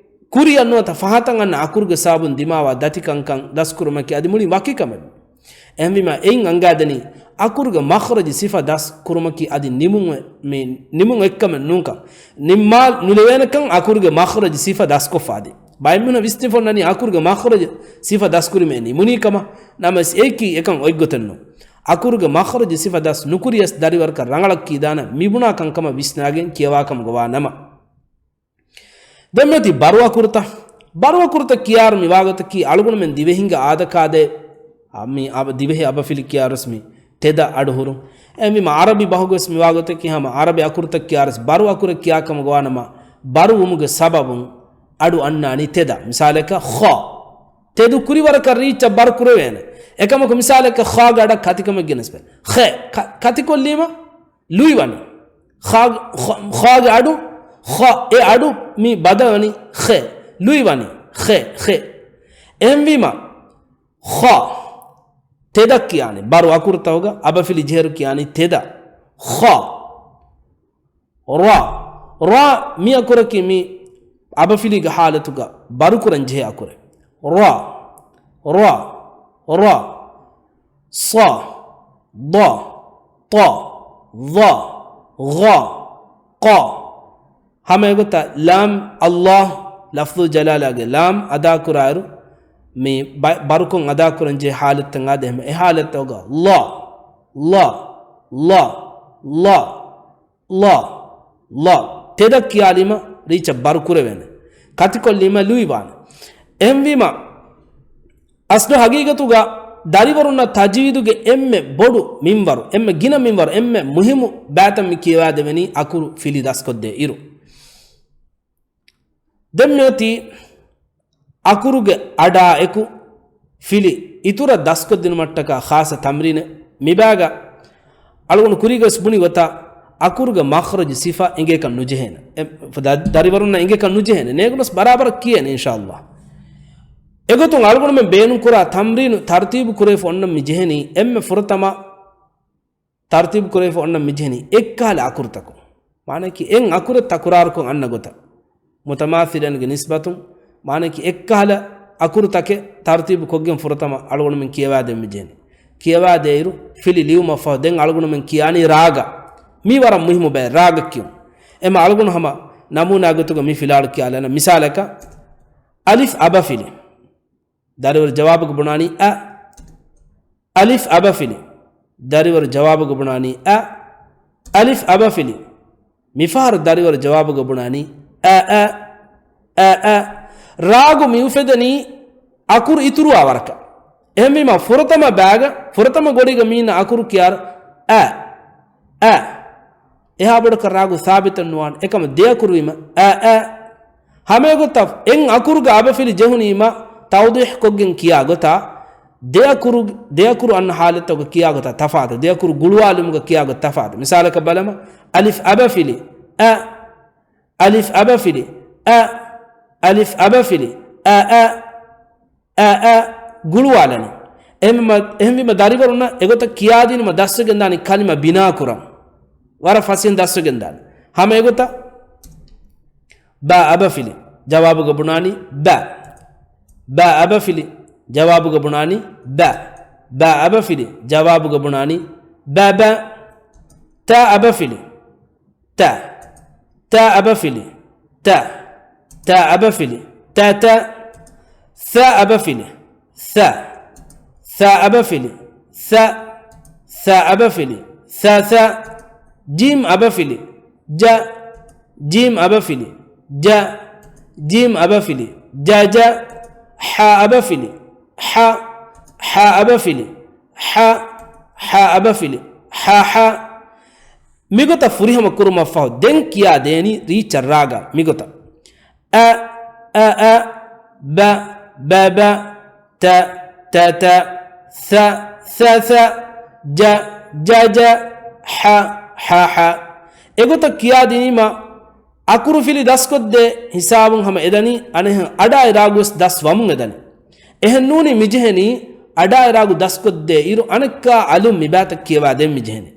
ކުރިއަށް ނުވަތަ ފަހަތަށް އަންނަ އަކުރުގެ ސަބަބުން ދިމާވާ ދަތި ކަންކަން ދަސްކުރުމަކީ އަދި މުޅިން ވަކި ކަމެއް. އެހެންވީމަ، އެއިން އަންގާދެނީ، އަކުރުގެ މަޚްރަޖު ސިފަ ދަސް ކުރުމަކީ އަދި ނިމުން އެ-، މި ނިމުން އެއްކަމެއް ނޫންކަން. ނިންމާ ނުލެވޭނެކަން އަކުރުގެ މަޚްރަޖު ސިފަ ދަސްކޮށްފަ އަދި. ބައެއް މީހުން ވިސްނިފަ އޮންނަނީ އަކުރުގެ މަޚްރަޖު ސިފަ ދަސްކުރީމަ އެ ނިމުނީ ކަމަށް. ނަމަވެސް އެއީކީ އެކަން އޮތްގޮތެއްނޫން. އަކުރުގެ މަޚްރަޖު ސިފަ ދަސް ނުކުރިޔަސް ދަރިވަރަކަށް ރަނގަޅަށް ކީދާނެ މިބުނާ ކަންކަމަށް ވިސްނާގެން ކިޔަވާކަމުގަ ވާ ނަމަ. ދެން މިއޮތީ ބަރު އަކުރުތައް. ބަރު އަކުރުތައް ކިޔާއިރު މި ވާގޮތަކީ އަޅުގަނޑުމެން ދިވެހިންގެ އާދަކާދައި، އަ، މި އަބަ-، ދިވެހި އަބަފިލި ކިޔާއިރުސް މި ތެދަށް އަޑު ހުރުން. އެހެންވީމަ އަރަބި ބަހުގަސް މި ވާގޮތަކީ ހަމަ އަރަބި އަކުރުތައް ކިޔާއިރުސް ބަރު އަކުރެއް ކިޔާކަމުގަ ވާނަމަ، ބަރު ވުމުގެ ސަބަބުން އަޑު އަންނާނީ ތެދަށް. މިސާލަކަށް ޚާ. ތެދު ކުރިވަރަކަށް ރީއްޗަށް ބަރު ކުރެވޭނެ. އެކަމަކު މިސާލަކަށް ޚާގެ އަޑަށް ކަތިކަމެއް ގެނެސްފަ. ޚެ. ކަ-، ކަތިކޮށްލީމަ ލުއިވަނީ. ޚާ-، ޚާ-، ޚާގެ އަޑު، ޚާ، އެ އަޑު މި ބަދަލުވަނީ ޚެ. ލުއިވަނީ ޚެ، ޚެ. އެހެންވީމަ، ޚާ. ތެދަށް ކިޔާނީ. ބަރު އަކުރުތަކުގަ އަބަފިލި ޖެހޭއިރު ކިޔާނީ ތެދަށް. ޚާ. ރާ. ރާ މި އަކުރަކީ މި އަބަފިލީގެ ޙާލަތުގަ ބަރުކުރަން ޖެހޭ އަކުރެއް. ރާ. ރާ. ރާ. ޞާ. ޟާ. ޠާ. ޡާ. ޣާ. ޤާ. ހަމައެގޮތަށް ލާމް ﷲ ލަފްޡުލް ޖަލާލާގެ ލާމް އަދާކުރާއިރު، މި ބަ-، ބަރުކޮށް އަދާކުރަން ޖެހޭ ޙާލަތްތައް އާދެ، އެހެން އެ ޙާލަތްތަކުގަ ޅާ، ޅާ، ޅާ، ޅާ، ޅާ، ޅާ. ތެދަށް ކިޔާލީމަ ރީއްޗަށް ބަރު ކުރެވޭނެ. ކަތިކޮށްލީމަ ލުއިވާނެ. އެހެންވީމަ، އަސްލު ހަގީގަތުގަ ދަރިވަރުންނަށް ތަޖްވީދުގެ އެންމެ ބޮޑު މިންވަރު، އެންމެ ގިނަ މިންވަރު، އެންމެ މުހިއްމު ބައިތައް މި ކިޔަވާދެވެނީ އަކުރު ފިލި ދަސްކޮށްދޭ އިރު. ދެން މިއޮތީ އަކުރުގެ އަޑާއެކު ފިލި އިތުރަށް ދަސްކޮށްދިނުމަށްޓަކާ ޚާއްޞަ ތަމްރީނެއް. މިބާގަ އަޅުގަނޑު ކުރީގަވެސް ބުނި ގޮތަށް، އަކުރުގެ މަޚްރަޖު ސިފަ އެނގޭކަށް ނުޖެހޭނެ. އެ، ދަ-، ދަރިވަރުންނަށް އެނގޭކަށް ނުޖެހޭނެ. ނޭނގުނަސް ބަރާބަރަށް ކިޔޭނެ، އިންޝާﷲ. އެގޮތުން އަޅުގަނޑުމެން ބޭނުންކުރާ ތަމްރީނު ތަރުތީބު ކުރެވިފަ އޮންނަ މި ޖެހެނީ، އެންމެ ފުރަތަމަ ތަރުތީބު ކުރެވިފަ އޮންނަ މި ޖެހެނީ އެއްކަހަލަ އަކުރުތަކުން. މާނައަކީ އެއް އަކުރެއް ތަކުރާރުކޮށް އަންނަ ގޮތަށް. މުތަމާސިލައިންގެ ނިސްބަތުން، މާނައަކީ އެއްކަހަލަ އަކުރުތަކެއް ތަރުތީބު ކޮށްގެން ފުރަތަމަ އަޅުގަނޑުމެން ކިޔަވާދޭން މި ޖެހެނީ. ކިޔަވާދޭއިރު، ފިލި ލިޔުމަށްފަހު ދެން އަޅުގަނޑުމެން ކިޔާނީ ރާގަށް. މީ ވަރަށް މުހިއްމު ބައެއް، ރާގަށް ކިޔުން. އެމަ އަޅުގަނޑު ހަމަ ނަމޫނާ ގޮތުގަ މި ފިލާޅު ކިޔާލަން. މިސާލަކަށް، އަލިފް އަބަފިލި. ދަރިވަރު ޖަވާބުގަ ބުނާނީ އަ. އަލިފް އަބަފިލި. ދަރިވަރު ޖަވާބުގަ ބުނާނީ އަ. އަލިފް އަބަފިލި. މިފަހަރު ދަރިވަރު ޖަވާބުގަ ބުނާނީ އަ، އަ، އަ، އަ. ރާގު މި އުފެދެނީ އަކުރު އިތުރުވާ ވަރަކަށް. އެހެންވީމަ ފުރަތަމަ ބައިގަ، ފުރަތަމަ ގޮޑީގަ މީނަ އަކުރު ކިޔާރު އަ، އަ. އެހާ ބޮޑަކަށް ރާގު ސާބިތެއް ނުވާނެ. އެކަމަ ދެ އަކުރުވީމަ އަ، އަ. ހަމައެގޮތަށް އެއް އަކުރުގެ އަބަފިލި ޖެހުނީމަ ތައުޟީޙް ކޮށްގެން ކިޔާ ގޮތަށް، ދެ އަކުރު، ދެ އަކުރު އަންނަ ޙާލަތްތަކުގަ ކިޔާ ގޮތަށް ތަފާތު، ދެ އަކުރު ގުޅުވާލުމުގަ ކިޔާ ގޮތަށް ތަފާތު. މިސާލަކަށް ބަލަމާ، އަލިފް އަބަފިލި އަ، އަލިފް އަބަފިލި އަ، އަލިފް އަބަފިލި އަ، އަ، އަ، އަ، ގުޅުވާލަނީ. އެހެންވީމަ، އެހެންވީމަ ދަރިވަރުންނަށް އެގޮތަށް ކިޔާދިނުމަށް ދަސްވެގެންދާނީ ކަލިމަ ބިނާކުރަން. ވަރަށް ފަސޭހަ ދަސްވެގެން ދާނެ. ހަމަ އެގޮތަށް ބާ އަބަފިލި ޖަވާބުގަ ބުނާނީ ބަ. ބާ އަބަފިލި ޖަވާބުގަ ބުނާނީ ބަ. ބާ އަބަފިލި ޖަވާބުގަ ބުނާނީ ބަ ބަ. ތާ އަބަފިލި ތަ. ތާ އަބަފިލި ތަ. ތާ އަބަފިލި ތަ ތަ. ސާ އަބަފިލި ސަ. ސާ އަބަފިލި ސަ. ސާ އަބަފިލި ސަ ސަ. ޖީމް އަބަފިލި ޖަ. ޖީމް އަބަފިލި ޖަ. ޖީމް އަބަފިލި ޖަ ޖަ. ހާ އަބަފިލި ހަ. ހާ އަބަފިލި ހަ. ހާ އަބަފިލި ހަ ހަ. މިގޮތަށް ފުރިހަމަ ކުރުމަށްފަހު ދެން ކިޔާ ދޭނީ ރީއްޗަށް ރާގަށް މިގޮތަށް. އަ، އަ، އަ، ބަ، ބަ، ބަ، ތަ، ތަ، ތަ، ސަ، ސަ، ސަ، ޖަ، ޖަ، ޖަ، ހަ، ހަ، ހަ. އެގޮތަށް ކިޔާދިނީމަ އަކުރުފިލި ދަސްކޮށްދޭ ހިސާބުން ހަމަ އެދަނީ، އަނެއްހެން އަޑާއި ރާގުވެސް ދަސް ވަމުން އެދަނީ. އެހެންނޫނީ މިޖެހެނީ އަޑާއި ރާގު ދަސްކޮށްދޭ އިރު އަނެއްކާ އަލުން މިބާތައް ކިޔަވާދޭން މިޖެހެނީ.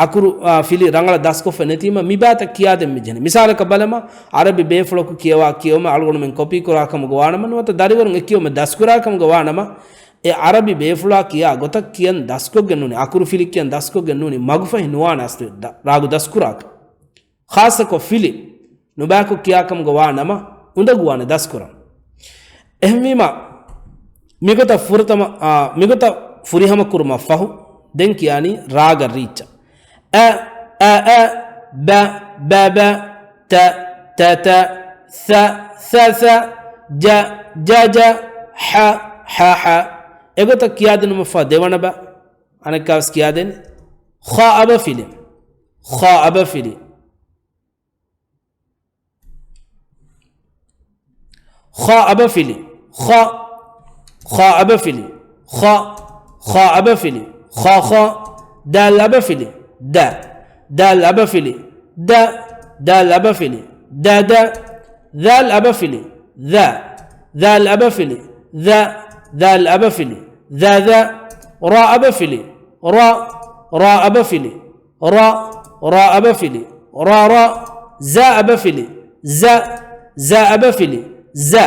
އަކުރު، އާ، ފިލި ރަނގަޅަށް ދަސްކޮށްފަ ނެތީމަ މިބާތައް ކިޔާދޭން މިޖެހެނީ. މިސާލަކަށް ބަލަމާ، އަރަބި ބޭފުޅަކު ކިޔަވާ ކިޔެވުމެއް އަޅުގަނޑުމެން ކޮޕީ ކުރާ ކަމުގަ ވާނަމަ، ނުވަތަ ދަރިވަރުން އެ ކިޔެވުމެއް ދަސްކުރާ ކަމުގަ ވާނަމަ، އެ އަރަބި ބޭފުޅާ ކިޔާ ގޮތަށް ކިޔަން ދަސްކޮށްގެން ނޫނީ، އަކުރު ފިލި ކިޔަން ދަސްކޮށްގެން ނޫނީ، މަގުފަހި ނުވާނެ އަސްލު ދަ-، ރާގު ދަސްކުރާކަށް. ޚާއްޞަކޮށް ފިލި ނުބައިކޮށް ކިޔާކަމުގަ ވާ ނަމަ، އުނދަގޫވާނެ ދަސްކުރަން. އެހެންވީމަ، މިގޮތަށް ފުރަތަމަ، އާ، މިގޮތަށް ފުރިހަމަ ކުރުމަށް ފަހު، ދެން ކިޔާނީ ރާގަށް ރީއްޗަށް. އަ، އަ، އަ، ބަ، ބަ، ބަ، ތަ، ތަ، ތަ، ސަ، ސަ، ސަ، ޖަ، ޖަ، ޖަ، ހަ، ހަ، ހަ. އެގޮތަށް ކިޔާދިނުމަށްފަހު ދެވަނަ ބަ، އަނެއްކާވެސް ކިޔާދޭނެ. ޚާ އަބަފިލި، ޚާ އަބަފިލި. ޚާ އަބަފިލި، ޚަ. ޚާ އަބަފިލި، ޚަ. ޚާ އަބަފިލި، ޚަ، ޚަ. ދާލް އަބަފިލި، ދަ. ދާލް އަބަފިލި، ދަ. ދާލް އަބަފިލި، ދަ، ދަ. ޛާލް އަބަފިލި، ޛަ. ޛާލް އަބަފިލި، ޛަ. ޛާލް އަބަފިލި، ޛަ، ޛަ. ރާ އަބަފިލި، ރަ. ރާ އަބަފިލި، ރަ. ރާ އަބަފިލި، ރަ، ރަ. ޒާ އަބަފިލި، ޒަ. ޒާ އަބަފިލި، ޒަ.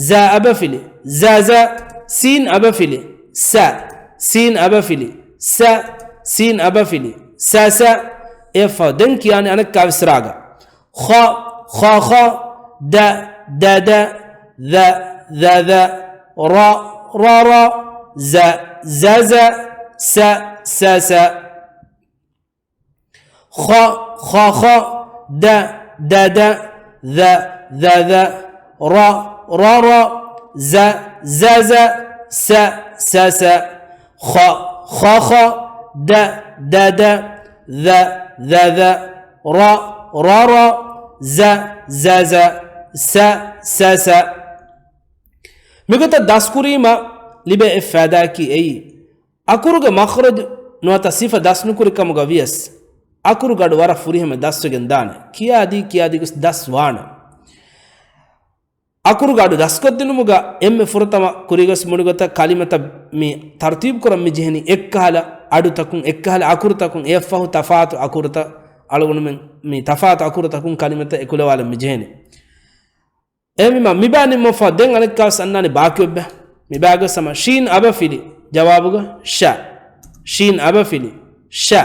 ޒާ އަބަފިލި، ޒަ، ޒަ. ސީން އަބަފިލި، ސަ. ސީން އަބަފިލި، ސަ. ސީން އަބަފިލި، ސަ، ސަ. އެއަށްފަހު ދެން ކިޔާނީ އަނެއްކާވެސް ރާގަށް. ޚަ، ޚަ، ޚަ. ދަ، ދަ، ދަ. ޛަ، ޛަ، ޛަ. ރަ، ރަ، ރަ. ޒަ، ޒަ، ޒަ. ސަ، ސަ، ސަ. ޚަ، ޚަ، ޚަ. ދަ، ދަ، ދަ. ޛަ، ޛަ، ޛަ. ރަ، ރަ، ރަ. ޒަ، ޒަ، ޒަ. ސަ، ސަ، ސަ. ޚަ، ޚަ، ޚަ. ދަ، ދަ، ދަ. ޛަ، ޛަ، ޛަ. ރަ، ރަ، ރަ. ޒަ، ޒަ، ޒަ. ސަ، ސަ، ސަ. މިގޮތަށް ދަސްކުރީމަ ލިބޭ އެއް ފައިދާއަކީ އެއީ، އަކުރުގެ މަޚްރަޖު ނުވަތަ ސިފަ ދަސްނުކުރި ކަމުގަ ވިޔަސް، އަކުރުގެ އަޑު ވަރަށް ފުރިހަމަ ދަސްވެގެން ދާނެ. ކިޔާދީ، ކިޔާދީ ގޮސް ދަސް ވާނެ. އަކުރުގެ އަޑު ދަސްކޮށްދިނުމުގަ އެންމެ ފުރަތަމަ ކުރިގޮސް މުޅިގޮތަށް ކަލިމަތައް މި ތަރުތީބު ކުރަން މި ޖެހެނީ އެއްކަހަލަ އަޑުތަކުން، އެއްކަހަލަ އަކުރުތަކުން، އެއަށްފަހު ތަފާތު އަކުރުތައް އަޅުގަނޑުމެން މި ތަފާތު އަކުރުތަކުން ކަލިމަތައް އެކުލަވާލަން މި ޖެހެނީ. އެހެންވީމަ، މިބާ ނިންމަފަ ދެން އަނެއްކާވެސް އަންނާނެ ބާކީ އޮތްބަ؟ މިބާގަސް ހަމަ ޝީން އަބަފިލި ޖަވާބުގަ ޝަ. ޝީން އަބަފިލި ޝަ.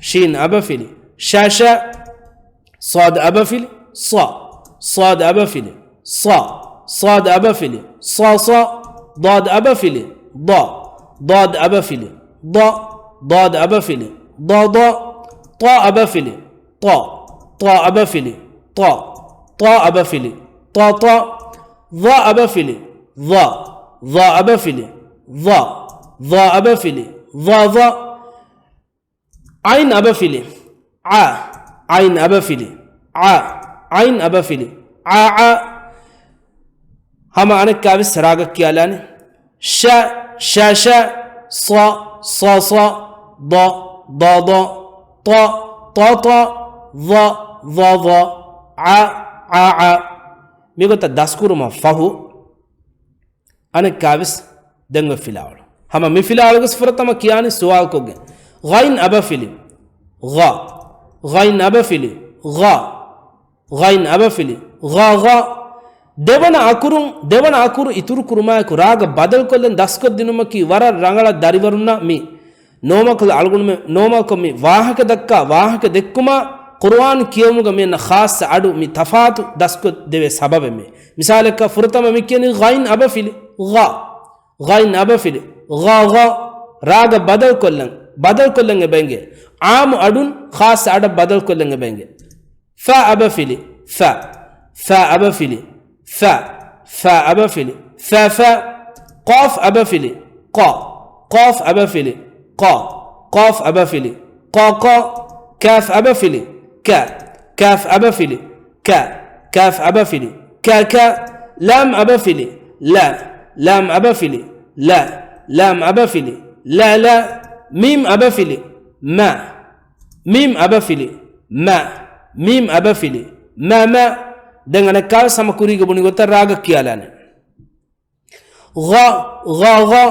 ޝީން އަބަފިލި ޝަ ޝަ. ޞާދު އަބަފިލި ޞަ. ޞާދު އަބަފިލި ޞަ. ޞާދު އަބަފިލި ޞަ ޞަ. ޟާދު އަބަފިލި ޟަ. ޟާދު އަބަފިލި ޟަ. ޟާދު އަބަފިލި ޟަ ޟަ. ޠާ އަބަފިލި ޠަ. ޠާ އަބަފިލި ޠަ. ޠާ އަބަފިލި ޠަ ޠާ. ޡާ އަބަފިލި ޡަ. ޡާ އަބަފިލި ޡަ. ޡާ އަބަފިލި ޡަ ޡަ. ޢައިން އަބަފިލި ޢަ. ޢައިން އަބަފިލި ޢަ. ޢައިން އަބަފިލި ޢަ ޢަ. ހަމަ އަނެއްކާވެސް ރާގަށް ކިޔާލާނެ. ޝަ، ޝަ، ޝަ. ޞަ، ޞަ، ޞަ. ޟަ، ޟަ، ޟަ. ޠަ، ޠަ، ޠަ. ޡަ، ޡަ، ޡަ. ޢަ، ޢަ، ޢަ. މިގޮތަށް ދަސްކުރުމަށް ފަހު، އަނެއްކާވެސް ދެން އޮތް ފިލާވަޅު. ހަމަ މި ފިލާވަޅުގަސް ފުރަތަމަ ކިޔާނީ ސުވާލުކޮށްގެން. ޣައިން އަބަފިލި ޣަ. ޣައިން އަބަފިލި، ޣަ. ޣައިން އަބަފިލި، ޣަ، ޣަ. ދެވަނަ އަކުރުން، ދެވަނަ އަކުރު އިތުރު ކުރުމާއެކު ރާގަށް ބަދަލުކޮށްލަން ދަސްކޮށްދިނުމަކީ ވަރަށް ރަނގަޅަށް ދަރިވަރުންނަށް މި ނޯމަކަލް އަޅުގަނޑުމެ-، ނޯމަކަލް މި ވާހަކަ ދައްކާ ވާހަކަ ދެއްކުމާ ޤުރުއާން ކިޔެވުމުގަ މި އަންނަ ޚާއްޞަ އަޑު މި ތަފާތު ދަސްކޮށްދެވޭ ސަބަބެއް މި. މިސާލަކަށް ފުރަތަމަ މި ކިޔަނީ ޣައިން އަބަފިލި، ޣަ. ޣައިން އަބަފިލި، ޣަ، ޣަ. ރާގަށް ބަދަލުކޮށްލަން، ބަދަލުކޮށްލަން އެބައިނގޭ. ޢާއްމު އަޑުން ޚާއްޞަ އަޑަށް ބަދަލުކޮށްލަން އެބައިނގޭ. ފާ އަބަފިލި، ފަ. ފާ އަބަފިލި، ފަ. ފާ އަބަފިލި، ފަ، ފަ. ޤާފް އަބަފިލި، ޤަ. ޤާފް އަބަފިލި، ޤަ. ޤާފް އަބަފިލި، ޤަ، ޤަ. ކާފް އަބަފިލި، ކަ. ކާފް އަބަފިލި، ކަ. ކާފް އަބަފިލި، ކަ، ކަ. ލާމް އަބަފިލި، ލަ. ލާމް އަބަފިލި، ލަ. ލާމް އަބަފިލި، ލަ، ލަ. މީމް އަބަފިލި، މަ. މީމް އަބަފިލި، މަ. މީމް އަބަފިލި، މަ، މަ. ދެން އަނެއްކާވެސް ހަމަ ކުރީގަ ބުނި ގޮތަށް ރާގަށް ކިޔާލާނެ. ޣަ، ޣަ، ޣަ،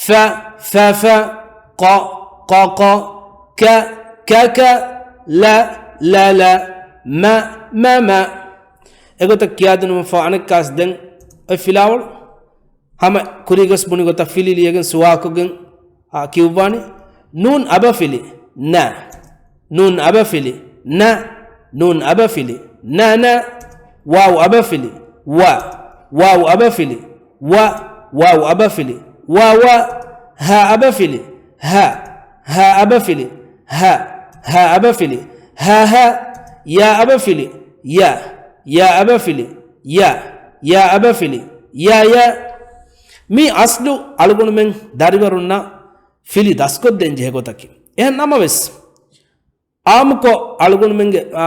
ފަ، ފަ، ފަ، ޤަ، ޤަ، ޤަ، ކަ، ކަ، ކަ، ލަ، ލަ، ލަ، މަ، މަ، މަ. އެގޮތަށް ކިޔާދިނުމަށްފަހު އަނެއްކާސް ދެން އޮތް ފިލާވަޅު ހަމަ ކުރީގަސް ބުނި ގޮތަށް ފިލި ލިޔެގެން ސުވާކޮށްގެން، އާ، ކިޔުއްވާނީ. ނޫން އަބަފިލި، ނަ. ނޫން އަބަފިލި، ނަ. ނޫން އަބަފިލި، ނަ، ނަ. ވާވް އަބަފިލި، ވަ. ވާވް އަބަފިލި، ވަ. ވާވް އަބަފިލި، ވަ، ވަ. ހާ އަބަފިލި، ހަ. ހާ އަބަފިލި، ހަ. ހާ އަބަފިލި، ހަ، ހަ. ޔާ އަބަފިލި، ޔަ. ޔާ އަބަފިލި، ޔަ. ޔާ އަބަފިލި، ޔަ، ޔަ. މީ އަސްލު އަޅުގަނޑުމެން ދަރިވަރުންނަށް ފިލި ދަސްކޮށްދޭން ޖެހޭ ގޮތަކީ. އެހެން ނަމަވެސް، އާއްމުކޮށް އަޅުގަނޑުމެންގެ، އާ،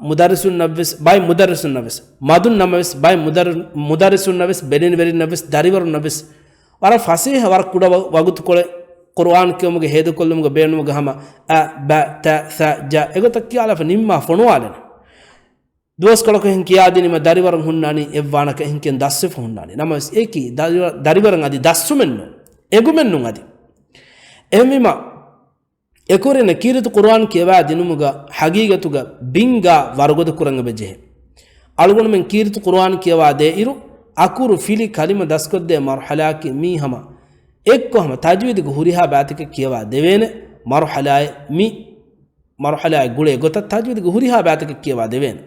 މުދައްރިސުންނަށްވެސް، ބައެއް މުދައްރިސުންނަށްވެސް، މަދުން ނަމަވެސް، ބައެއް މުދައްރި-، މުދައްރިސުންނަށްވެސް، ބެލެނިވެރިންނަށްވެސް، ދަރިވަރުންނަށްވެސް، ވަރަށް ފަސޭހަ، ވަރަށް ކުޑަ ވަ-، ވަގުތުކޮޅެއް ޤުރުއާން ކިޔުމުގެ ހޭދަކޮށްލުމުގެ ބޭނުމުގަ ހަމަ އަ، ބަ، ތަ، ސަ، ޖަ އެގޮތަށް ކިޔާލާފަ ނިންމާ ފޮނުވާލެން. ދުވަސްކޮޅަކު އެހެން ކިޔާދިނީމަ ދަރިވަރުން ހުންނާނީ އެއްވާނަކަށް އެހެން ކިޔަން ދަސްވެފަ ހުންނާނީ. ނަމަވެސް އެއީކީ ދަރިވަ-، ދަރިވަރަށް އަދި ދަސްވުމެއް ނޫން. އެނގުމެއް ނޫން އަދި. އެހެންވީމަ، އެކުވެރިންނަށް ކީރިތި ޤުރުއާން ކިޔަވާ ދިނުމުގަ ހަގީގަތުގަ ބިންގާ ވަރުގަދަ ކުރަން އެބަ ޖެހޭ. އަޅުގަނޑުމެން ކީރިތި ޤުރުއާން ކިޔަވާ ދޭ އިރު، އަކުރު ފިލި ކަލިމަ ދަސްކޮށްދޭ މަރުޙަލާއަކީ މީ ހަމަ އެއްކޮށް ހަމަ ތަޖްވީދުގެ ހުރިހާ ބައިތަކެއް ކިޔަވާ ދެވޭނެ މަރުޙަލާއެއް މި މަރުޙަލާއެއް ގުޅޭ ގޮތަށް ތަޖްވީދުގެ ހުރިހާ ބައިތަކެއް ކިޔަވާ ދެވޭނެ.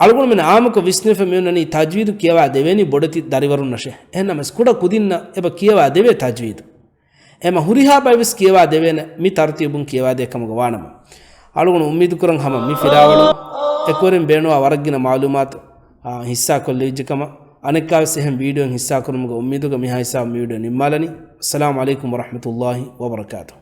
އަޅުގަނޑުމެން އާއްމުކޮށް ވިސްނެފަ މިއޮންނަނީ ތަޖްވީދު ކިޔަވާ ދެވޭނީ ބޮޑެތި ދަރިވަރުންނަށޭ. އެހެންނަމަވެސް ކުޑަ ކުދިންނަށް އެބަ ކިޔަވާ ދެވޭ ތަޖްވީދު. އެމަ ހުރިހާ ބައިވެސް ކިޔަވާ ދެވޭނެ މި ތަރުތީބުން ކިޔަވާ ދޭ ކަމުގަ ވާނަމަ. އަޅުގަނޑު އުއްމީދު ކުރަން ހަމަ މި ފިލާވަޅު އެކުވެރިން ބޭނުވާ ވަރަށް ގިނަ މަޢުލޫމާތު، އާ، ހިއްސާކޮށްލެވިއްޖެ ކަމަށް. އަނެއްކާވެސް އެހެން ވީޑިއޯއެއް ހިއްސާކުރުމުގެ އުއްމީދުގަ މިހާ ހިސާބު މި ވީޑިއޯ ނިންމާލަނީ. އައްސަލާމު ޢަލައިކުމް ވަރަޙްމަތުﷲި ވަބަރަކާތުހު.